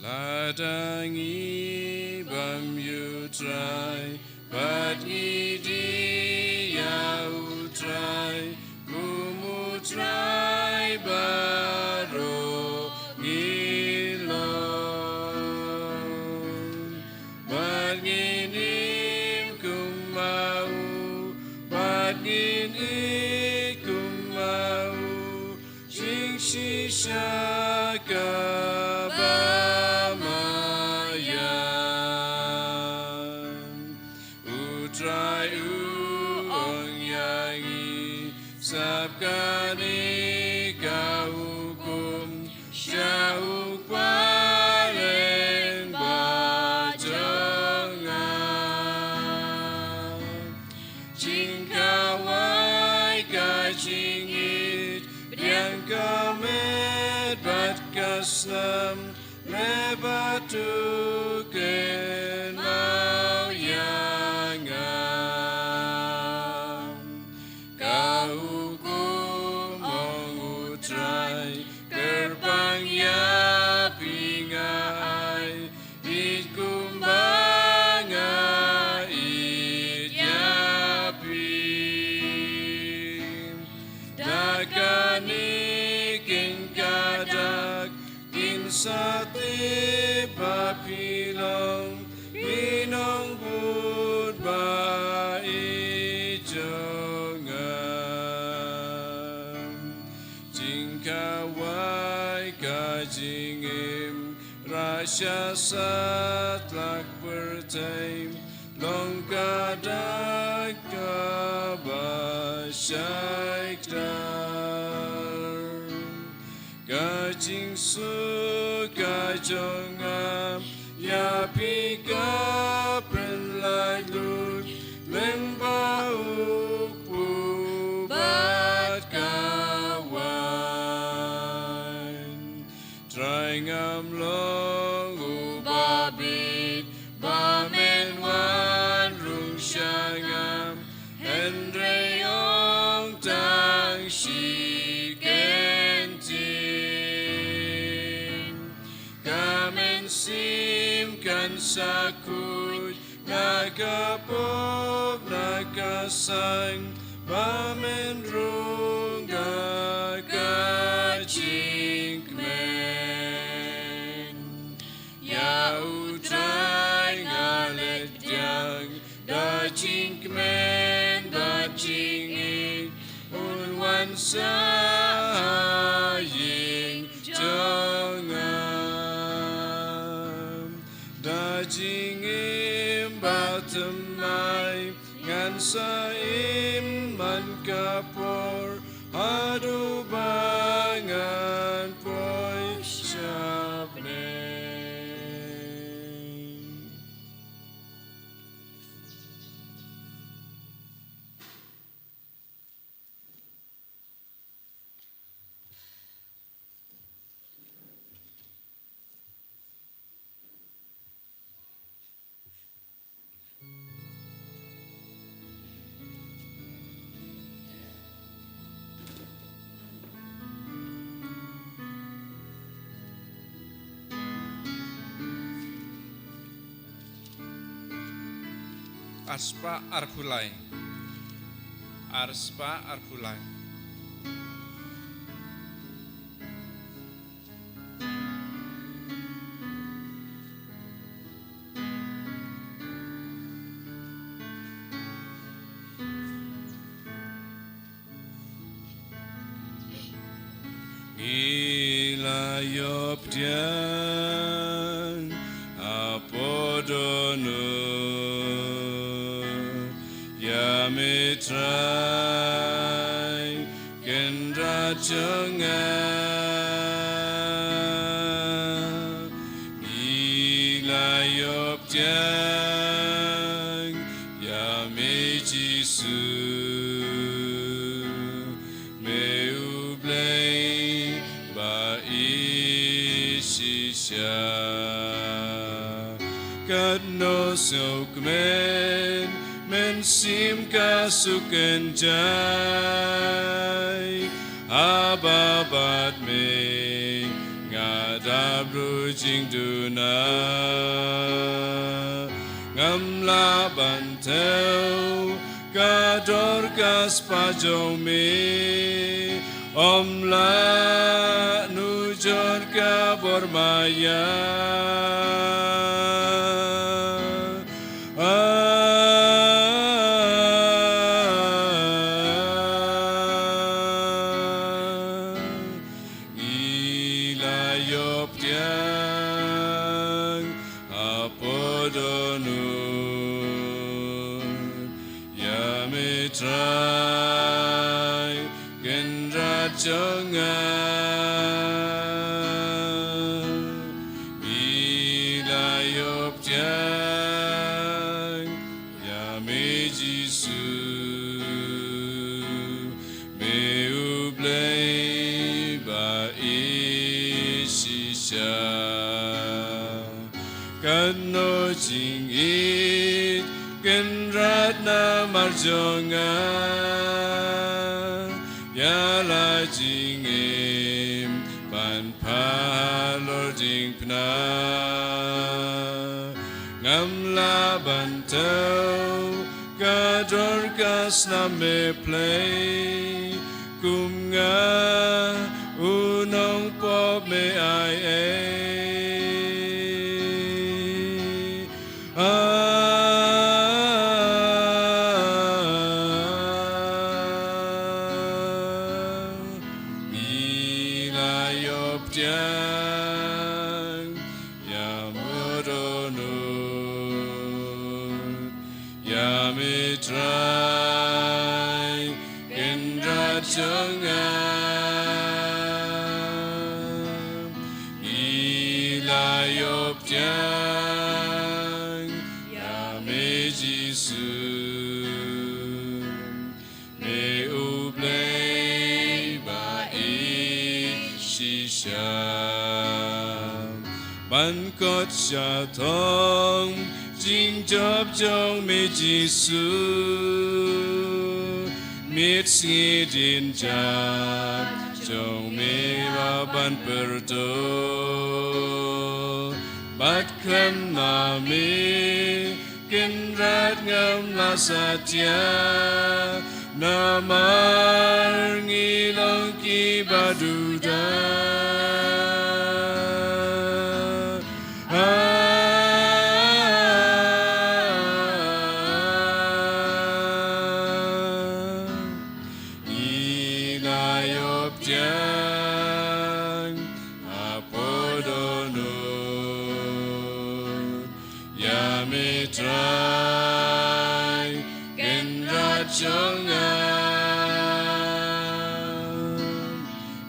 Lada ngi bam ïa u Trai, bad ngi die ïa u Trai, kum u Trai baroh ngi long. Bad ngin im kum ma u, bad ngin ïeit kum ma u, jingshisha kaba maïan. U Trai u ong ïa ngi, sap kane ka hukum sha u paidbah jong nga. Jingkhawai, ka jingïeit, pdiang ka met bad ka snam, leh bad to kynmaw ïa nga. Ka hukum, ong u Trai, kyrpang ïa phi nga ai, ïeit kumba nga ïeit ïa phi. Da kane kin kata kin sa tip ba phi long ki nongbud ba ïeit jong nga. Jingkhawai, ka jingim, rah sha satlak pyrthei, long ka dak kaba shai kdar. Ka jingsuk ka jong nga ïa phi ka pynlait lut lyngba u kpu bad ka waiñ. Trai, ngam long uba bit ba men wan rung sha nga, hynrei ong tang shi kyntien. Ka mynsiem kan sa khuid na ka pop na ka saiñ, ba men rung da ka jingkmen. Ïa u Trai nga leit pdiang da jingkmen bad jingïeit, un wan sha ïing jong nga. Da jingim bad thymmai ngan sa im man ka por, haduh ba ngan poi sha bneng. Ar spah arphew lai. Ar spah arphew lai. Ngi la ïoh pdiang hapoh dohnud ïa me Trai Kynrad jong nga. Ngi la ïoh pdiang ïa me Jisu, me u Blei ba ïeit shisha. Katno sngewkmen, mynsiem ka suk kynjai, haba bad me nga da Bru jingduna ngam lah ban thew ka Dorcas pa jong me, ym lah nujor ka bor maïa. Ah, ngi la ïoh pdiang hapoh dohnud ïa me Trai Kynrad jong nga. Ngi la ïoh pdiang ïa me Jisu, me U Blei ba ïeit shisha. Katno jingïeit Kynrad namar jong nga, ïa la jingim ban pha halor diengphna. Ngam lah ban thew ka Dorcas na me Blei, kum nga u nongpop me ai ei. Ah, ngi la ïoh pdiang ïa me dohnud, ïa me Trai Kynrad jong nga. Ngi la ïoh pdiang ïa me Jisu, me U Blei ba ïeit shisha. Ban kot sha thong jingjop jong me Jisu, miet sngi dienjat jong me la ban pyrto. Bad khlem ma me Kynrad ngam lah satia, namar ngi long kiba duda. Ah, ngi la ïoh pdiang hapoh dohnud ïa me Trai Kynrad jong nga.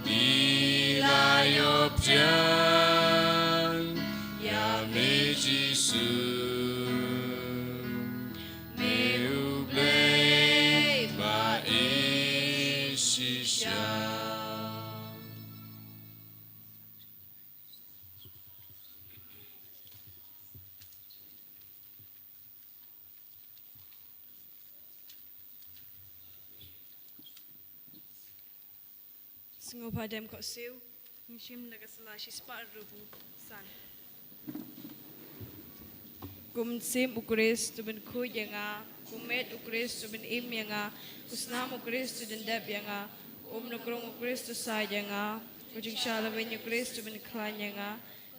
Ngi la ïoh pdiang ïa me Jisu, me U Blei ba ïeit shisha. Sngewbha dem khohsiew, ngin shim na ka sla shispah hynriewphew san. Kum mynsiem u Khrist u pynkhuid ïa nga, kum met u Khrist u pynim ïa nga, kum snam u Khrist u pyndep ïa nga, kum na krung u Khrist u said ïa nga, kum jingshah laweiñ u Khrist u pynkhlaiñ ïa nga,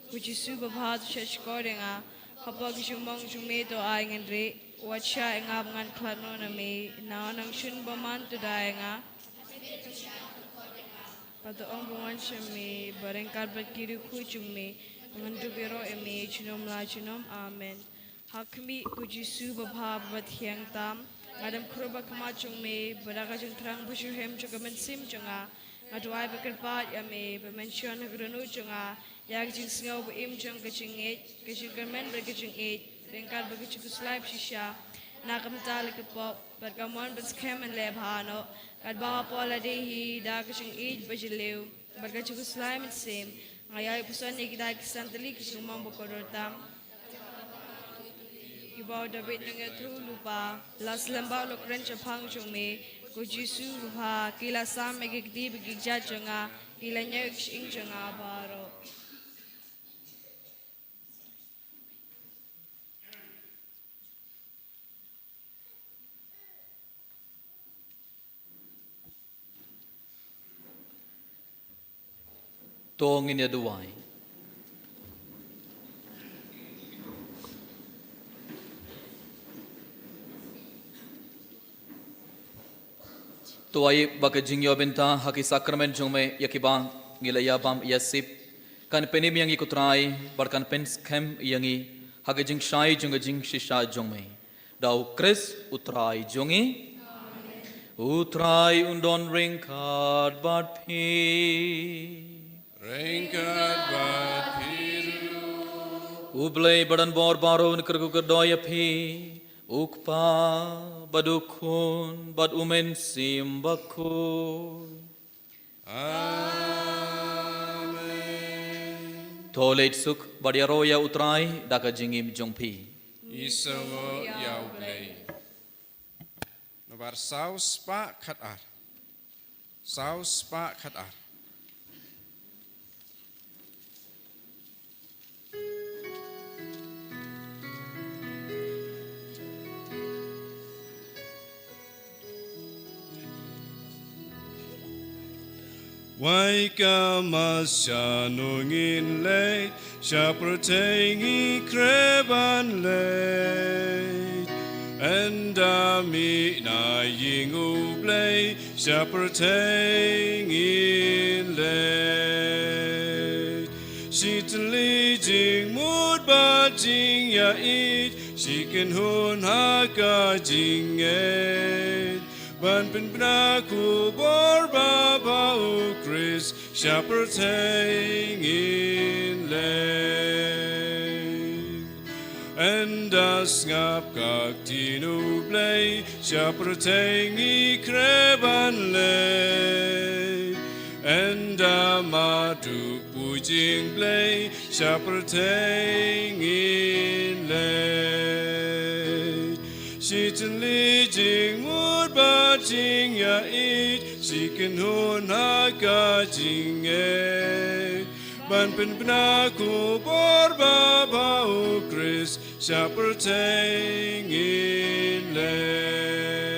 ko Jisu babha to shah shkor ïa nga, hapoh ka jingmong jong me to ai ngan rieh, wat shah ïa nga ba ngan khlad noh na me, na u nongshun bymman to da ïa nga. Bad to ong bymman sha me, ba ryngkat bad ki riewkhuid jong me, ba ngan dup ïaroh ïa me, junom la junom, amen. Ha khmih ko Jisu babha bad bathiang tam, nga dem khrup ha khmat jong me, bad da ka jingthrang ba ju hem jong ka mynsiem jong nga, nga duwai bad kyrpad ïa me, ba men shon ha ka dohnud jong nga, ïa ka jingsngew ba im jong ka jingngeit, ka jingkyrmen bad ka jingïeit, ryngkat bad ka jingkhuslai ba shisha, na ka bynta la ki pop, bad ka mon ban skhem ban leh bha noh, katba hapoh lade hi, da ka jingïeit ba jylliew, bad ka jingkhuslai mynsiem, nga ïai puson ïa kita ki san tylli ki jingmong ba kordor tam. Kiba u Dabid u nongïathuhlypa, la slem bha u la kren shaphang jong me, ko Jisu babha, ki la sam ïa ki kti bad ki kjat jong nga, ki la ñiew ïa ka shyieng jong nga baroh. To ngin ïa duwai. To ai ba ka jingïoh bynta ha ki sakramen jong me ïa kiba ngi la ïa bam ïa sip kan pynim ïa ngi ko Trai, bad kan pynskhem ïa ngi ha ka jingshai jong ka jingshisha jong me. Da u Khrist u Trai jong ngi. U Trai un don ryngkat bad phi. Ryngkat bad phi ruh. U Blei ba don bor baroh un kyrkhu kyrdoh ïa phi, u Kpa, bad u Khun, bad u Mynsiem Bakhuid. Amen. To leit suk bad ïaroh ïa u Trai da ka jingim jong phi. Isynei ïa u Blei. Nombar saw spah khatar. Saw spah khatar. Wai ka Mass shano ngin leit, sha pyrthei ngi khreh ban leit. Ynda mih na ïing u Blei, sha pyrthei ngin leit. Shi tylli jingmut bad jingïaieit, shi kynhun ha ka jingngeit. Ban pynbna khubor ba bha u Khrist, sha pyrthei ngin leit. Ynda sngap ka ktien u Blei, sha pyrthei ngi khreh ban leit. Ynda mad u pujing Blei, sha pyrthei ngin leit. Shi tylli jingmut bad jingïaieit, shi kynhun ha ka jingngeit. Ban pynbna khubor ba bha u Khrist, sha pyrthei ngin leit.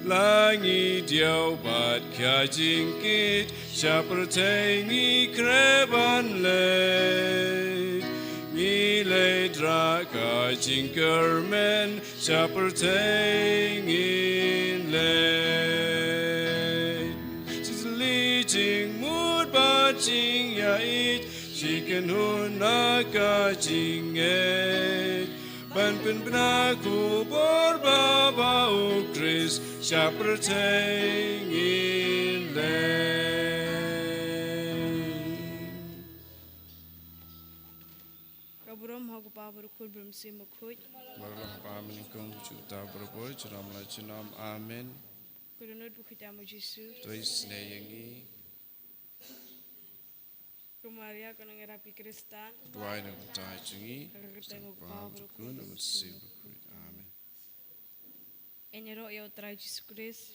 La ngi diaw bad khia jingkit, sha pyrthei ngi khreh ban leit. Ngi leit rah ka jingkyrmen, sha pyrthei ngin leit. Shi tylli jingmut bad jingïaieit, shi kynhun ha ka jingngeit. Ban pynbna khubor ba bha u Khrist, sha pyrthei ngin leit. Ka burom ha u Kpa bad u Khun bad u Mynsiem Bakhuid. Baroh lyngba mynnyngkong, juh ïa uta u briew, junom la junom. Amen. Ko Dohnud bakhuid tam u Jisu. To isynei ïa ngi. Ko Maria ko nongïarap ki Khristan. Duwai na ka bynta jong ngi. Ha ka kyrteng u Kpa bad u Khun bad u Mynsiem Bakhuid. Amen. Ngin ïaroh ïa u Trai Jisu Khrist.